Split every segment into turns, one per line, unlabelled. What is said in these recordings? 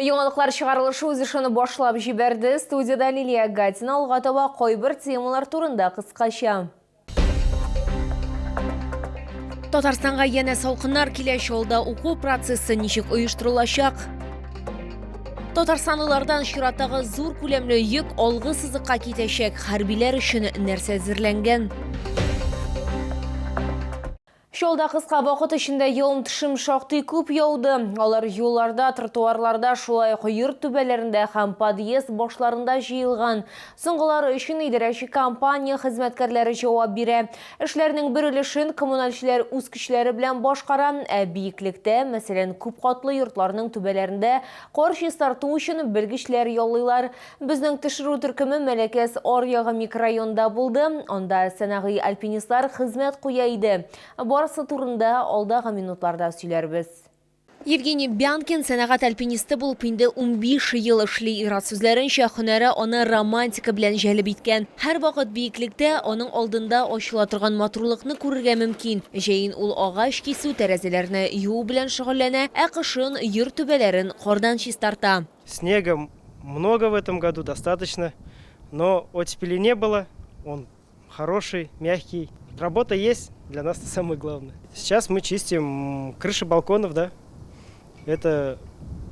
Яңалыклар чыгарылышы үз эшен башлап җибәрде. Студиядә Лилия Гатина алга таба кайбер темалар турында кыскача. Татарстанга янә салкыннар килә, Чаллыда уку процессы ничек оештырылачак? Татарстанлылардан чираттагы зур күләмле йөк алгы сызыкка китәчәк. Хәрбиләр өчен нәрсә әзерләнгән? Чаллыда кыска вакыт эчендә явым-төшем шактый күп яуды. Алар юлларда, тротуарларда, шулай ук йорт түбәләрендә һәм подъезд башларында җыелган. Соңгылары өчен идарәче компания хезмәткәрләре җавап бирә. Эшләрнең бер өлешен коммунальчеләр үз көчләре белән башкара, ә биеклектә, мәсәлән, күпкатлы йортларның түбәләрендә кар чистарту өчен белгечләр яллыйлар. Безнең төшерү төркеме Мәләкәс аръягы микрорайонында булды. Анда сәнәгый альпинистлар хезмәт куя иде. Барысы турында алдагы минутларда сөйләрбез. Евгений Бянкин сәнәгать альпинисты булып инде 15 ел эшли. Ир-ат сүзләренчә, һөнәре аны романтика белән җәлеп иткән. Һәрвакыт биеклектә, аның алдында ачыла торган матурлыкны күрергә мөмкин. Җәен ул агач кисү, тәрәзәләрне юу белән шөгыльләнә, ә кышын йорт түбәләрен кардан чистарта.
Снега много в этом году, достаточно, но оттепели не было, он хороший, мягкий. Работа есть, для нас это самое главное. Сейчас мы чистим крыши балконов, да, это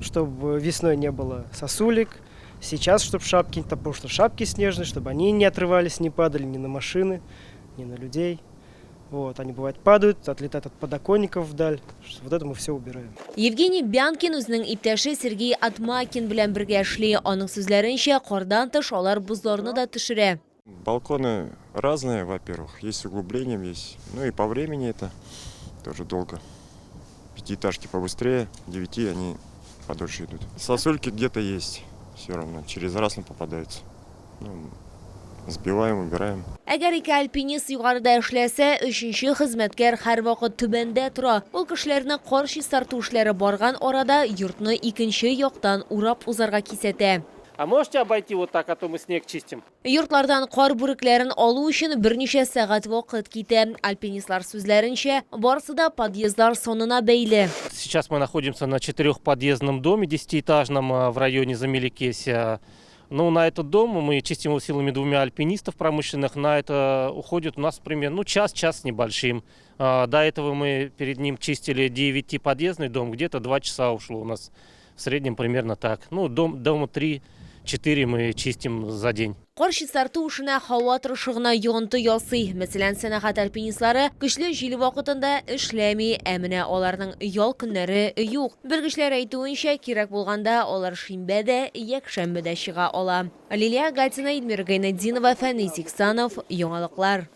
чтобы весной не было сосулек, сейчас, чтобы шапки, потому что шапки снежные, чтобы они не отрывались, не падали ни на машины, ни на людей. Вот, они бывает падают, отлетают от подоконников вдаль. Вот это мы все убираем.
Евгений Бянкин үзенең иптәше Сергей Атмакин белән бергә эшли. Аның сүзләренчә, кардан тыш алар бозларны да төшерә.
Балконы разные, во-первых, есть с углублением, есть. Ну и по времени это тоже долго. Пятиэтажки побыстрее, девяти они подольше идут. Сосульки где-то есть, все равно, через раз не попадаются. Ну, сбиваем, убираем.
Әгәр ике альпинист югарыда эшләсә, өченче хезмәткәр һәрвакыт түбәндә тора. Ул кешеләрне кар чистарту эшләре барган арада йортны икенче яктан урап узарга кисәтә.
А можете обойти вот так, а то мы снег чистим?
Йортлардан кар бүрекләрен алу өчен берничә сәгать вакыт китә. Альпинистлар сүзләренчә, барысы да подъездлар санына бәйле.
Сейчас мы находимся на четырехподъездном доме десятиэтажном в районе Замелекесия. Ну, на этот дом мы чистим его силами двумя альпинистов промышленных. На это уходит у нас примерно ну, час-час с небольшим. До этого мы перед ним чистили 9-подъездный дом, где-то 2 часа ушло у нас. В среднем примерно так. Ну, дом, дома 3-4 мы чистим за день.
Кар чистарту эшенә һава торышы гына йогынты ясый. Мәсәлән, сәнәгать альпинистлары көчле җил вакытында эшләми, ә менә аларның ял көннәре юк. Белгечләр әйтүенчә, кирәк булганда алар шимбә дә, якшәмбе дә чыга ала. Лилия Гатина, Илмира Гайнетдинова, Фәнис Иксанов, Яңалыклар.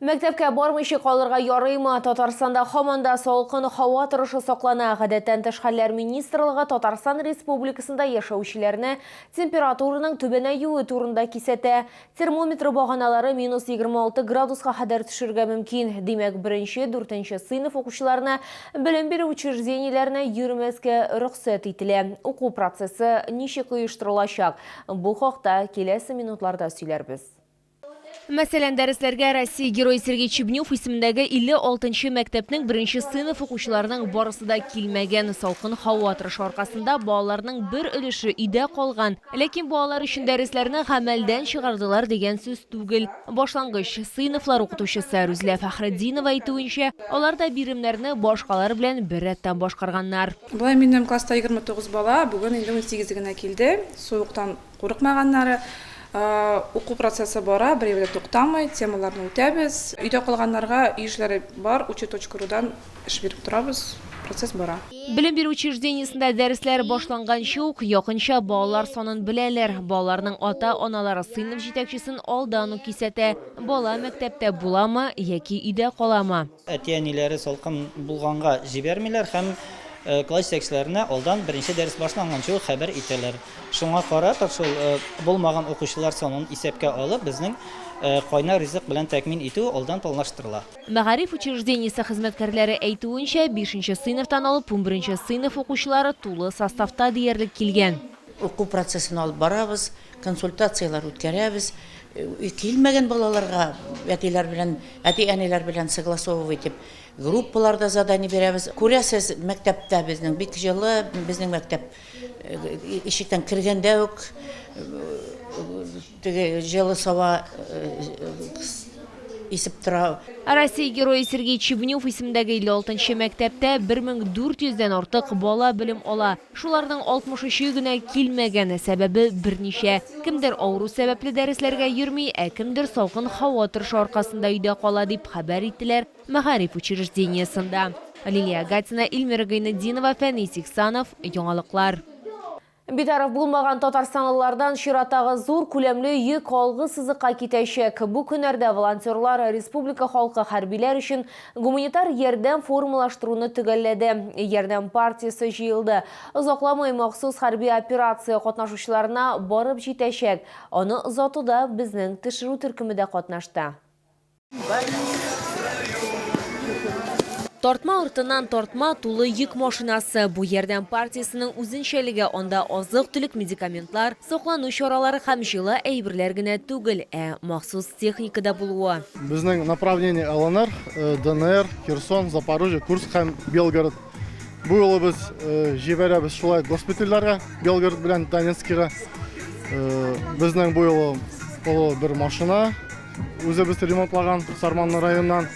Мәктәпкә бармыйча калырга ярыймы? Татарстанда һаман да салкын һава торышы саклана. Гадәттән тыш хәлләр министрлыгы Татарстан Республикасында яшәүчеләрне температураның түбәнәюе турында кисәтә. Термометр баганалары минус 26 градуска кадәр төшергә мөмкин. Димәк, беренче, дүртенче сыйныф укучыларына белем бирү учреждениеләренә йөрмәскә рөхсәт ителә. Уку процессы ничек оештырылачак? Бу хакта киләсе минутларда сөйләрбез. Мәсәлән, дәресләргә Россия Герое Сергей Чебнев исемендәге 56 нчы мәктәпнең беренче сыйныф укучыларының барысы да килмәгән. Салкын һава торышы аркасында балаларның бер өлеше өйдә калган. Ләкин балалар өчен дәресләрне гамәлдән чыгардылар дигән сүз түгел. Башлангыч сыйныфлар укытучысы Рүзилә Фәхретдинова әйтүенчә, алар да биремнәрне башкалар белән беррәттән башкарганнар.
Болай минем класста 29 бала, бүген инде унсигезе генә килде. Суыктан Курыкмаганнары. Уку процессы бара, берәү дә туктамый, темаларны үтәбез. Өйдә калганнарга өй эшләре бар, учи точка рудан эш биреп торабыз, процесс бара.
Белем бирү учреждениесендә дәресләр башланганчы ук якынча балалар санын беләләр. Балаларның ата-аналары сыйныф җитәкчесен алдан ук кисәтә, бала мәктәптә буламы яки өйдә каламы.
Әти-әниләре салкын булганга җибәрмиләр һәм класс җитәкчеләренә алдан беренче дәрес башланганчы ук хәбәр итәләр. Шуңа карата шул булмаган укучылар санын исәпкә алып, безнең кайнар ризык белән тәэмин итү алдан планлаштырыла.
Мәгариф учреждениесе хезмәткәрләре әйтүенчә, бишенче сыйныфтан алып унберенче сыйныф укучылары тулы составта диярлек килгән.
Уку процессын алып барабыз, консультацияләр үткәрәбез. Килмәгән балаларга әтиләр белән, әти-әниләр белән согласовывать итеп, Группаларда задание бирәбез. Күрәсез, мәктәптә безнең бик җылы, безнең мәктәп ишектән кергәндә үк теге җылы сава исеп тора.
Россия Герое Сергей Чебнев исемендәге 56 нчы мәктәптә 1400 дән артык бала белем ала. Шуларның 63-е генә килмәгән. Сәбәбе берничә. Кемдер авыру сәбәпле дәресләргә йөрми, ә кемдер салкын һава торышы аркасында өйдә кала, дип хәбәр иттеләр мәгариф учреждениесендә. Лилия Гатина, Эльмира Гайнетдинова, Фәнис Ихсанов, Яңалыклар. Битараф булмаган татарстанлылардан чираттагы зур күләмле йөк алгы сызыкка китәчәк. Бу көннәрдә волонтерлар республика халкы хәрбиләр өчен гуманитар ярдәм формалаштыруны төгәлләде. Ярдәм партиясе җыелды. Озакламый махсус хәрби операция катнашучыларына барып җитәчәк. Аны озатуда безнең төшерү төркеме дә катнашты. Тартма артыннан тартма тулы йөк машинасы. Бу ярдәм партиясенең үзенчәлеге, анда азык-төлек, медикаментлар, саклану чаралары һәм җылы әйберләр генә түгел, ә махсус техника да булуы.
Безнең направление ЛНР, ДНР, Херсон, Запорожье, Курск һәм Белгород. Бу юлы без җибәрәбез шулай госпитальләргә, Белгород белән Донецкига. Безнең бу юлы олы бер машина, Үзебез ремонтлаган Сарман районыннан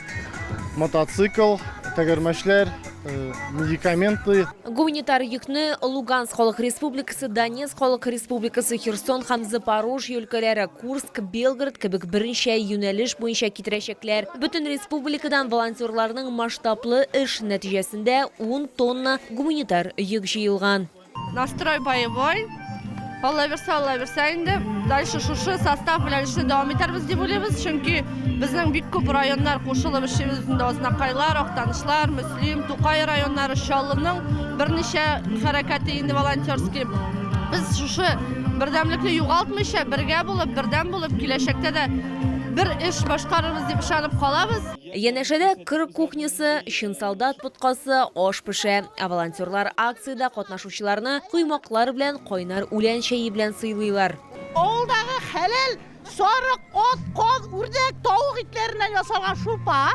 мотоцикл, тәгәрмәчләр, э, медикаменты.
Гуманитар йөкне Луганск халык республикасы, Донецк халык республикасы, Херсон һәм Запорожье өлкәләре, Курск, Белгород кебек берничә юнәлеш буенча китерәчәкләр. Бөтен республикадан волонтерларның масштаблы эш нәтиҗәсендә 10 тонна гуманитар йөк җыелган.
Настрой боевой. Алла бирсә, Алла бирсә инде. Дальше шушы состав белән эшне дәвам итәрбез дип уйлыйбыз, чөнки безнең бик күп районнар кушылып эшлибез инде Азнакайлар, Актанышлар, Мөслим, Тукай районнары, Чаллының берничә хәрәкәте инде волонтерский. Без шушы бердәмлекне югалтмыйча, бергә булып, бердәм булып киләчәктә дә бер эш башкарырбыз дип ышанып калабыз.
Янәшәдә кыр кухнясы, чын солдат боткасы, аш пешә. Ә волонтерлар акциядә катнашучыларны коймаклар белән, кайнар үлән чәе белән сыйлыйлар.
Авылдагы хәләл сарык, ат, каз, үрдәк, тавык итләреннән ясалган шулпа.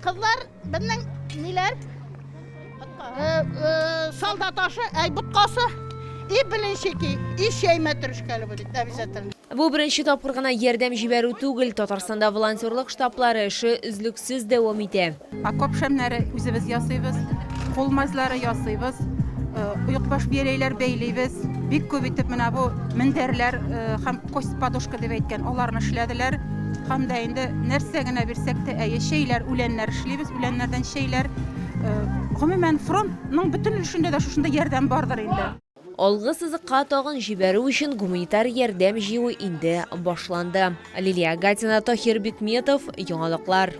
Кызлар, безнең ниләр? Солдат ашы, әй, боткасы. И блинчики, и чәй мәтрүшкәле будет обязательно.
Бу беренче тапкыр гына ярдәм җибәрү түгел. Татарстанда волонтерлык штаблары эше өзлексез дәвам итә.
Окоп шәмнәре үзебез ясыйбыз, кул мазьлары ясыйбыз, оекбаш бияләйләр бәйлибез. Бик күп итеп менә бу мендәрләр һәм кость подушка дип әйткән, аларны эшләделәр. Һәм дә инде нәрсә генә бирсәк тә, әйе, чәйләр, үләннәр эшлибез, үләннәрдән чәйләр. Гомумән, фронтның бөтен өлешендә дә шушындый ярдәм бардыр инде.
Алгы сызыкка тагын җибәрү өчен гуманитар ярдәм җыю инде башланды. Лилия Гатина, Таһир Бикметов, Яңалыклар.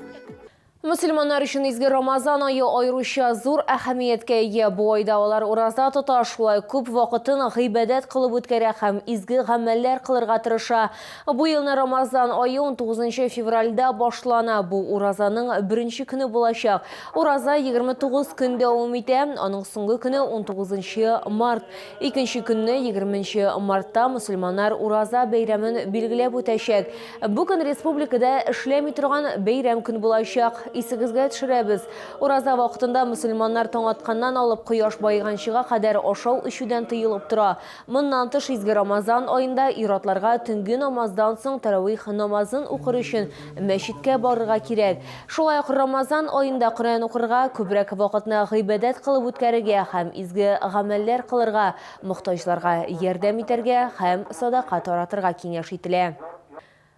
Мөселманнар өчен изге Рамазан ае аеруча зур әһәмияткә ия. Бу айда алар ураза тота, шулай күп вакытын гыйбадәт кылып үткәрә һәм изге гамәлләр кылырга тырыша. Бу елны Рамазан ае 19 февральдә башлана. Бу уразаның беренче көне булачак. Ураза 29 көн дәвам итә, аның соңгы көне 19 март. Икенче көнне, 20 мартта мөселманнар Ураза бәйрәмен билгеләп үтәчәк. Бу көн республикада эшләми торган бәйрәм көн булачак. Исегезгә төшерәбез, ураза вакытында мөселманнар таң атканнан алып кояш баеганчыга кадәр ашау-эчүдән тыелып тора. Моннан тыш, изге Рамазан аенда ир-атларга төнге намаздан соң тәравих намазын укыр өчен мәчеткә барырга кирәк. Шулай ук Рамазан аенда Коръән укырга, күбрәк вакытны гыйбадәт кылып үткәрергә һәм изге гамәлләр кылырга, мохтаҗларга ярдәм итәргә һәм садака таратырга киңәш ителә.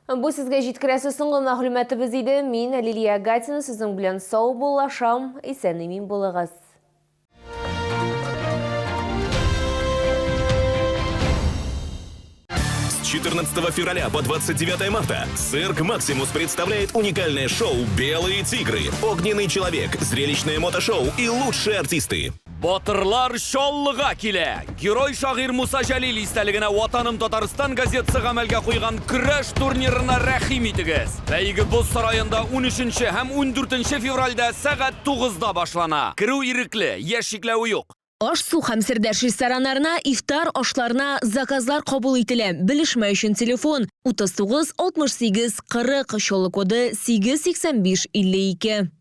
Бу сезгә җиткерәсе соңгы мәгълүматыбыз иде. Мин, Лилия Гатина, сезнең белән саубуллашам. Исән-имин булыгыз.
С 14 февраля по 29 марта Цирк Максимус представляет уникальное шоу «Белые тигры», «Огненный человек», зрелищное мотошоу и лучшие артисты.
Батырлар Чаллыга килә! Герой шагыйрь Муса Җәлил истәлегенә Ватаным Татарстан газетасы гамәлгә куйган көрәш турнирына рәхим итегез! Бәйге Боз сараенда 13 һәм 14 февральдә сәгать 9-да башлана. Керү ирекле, яшь чикләве юк.
Аш-су һәм Сердәш рестораннарына ифтар ашларына заказлар кабул ителә. Белешмә өчен телефон, 39 68 40, Чаллы коды 8 85 52.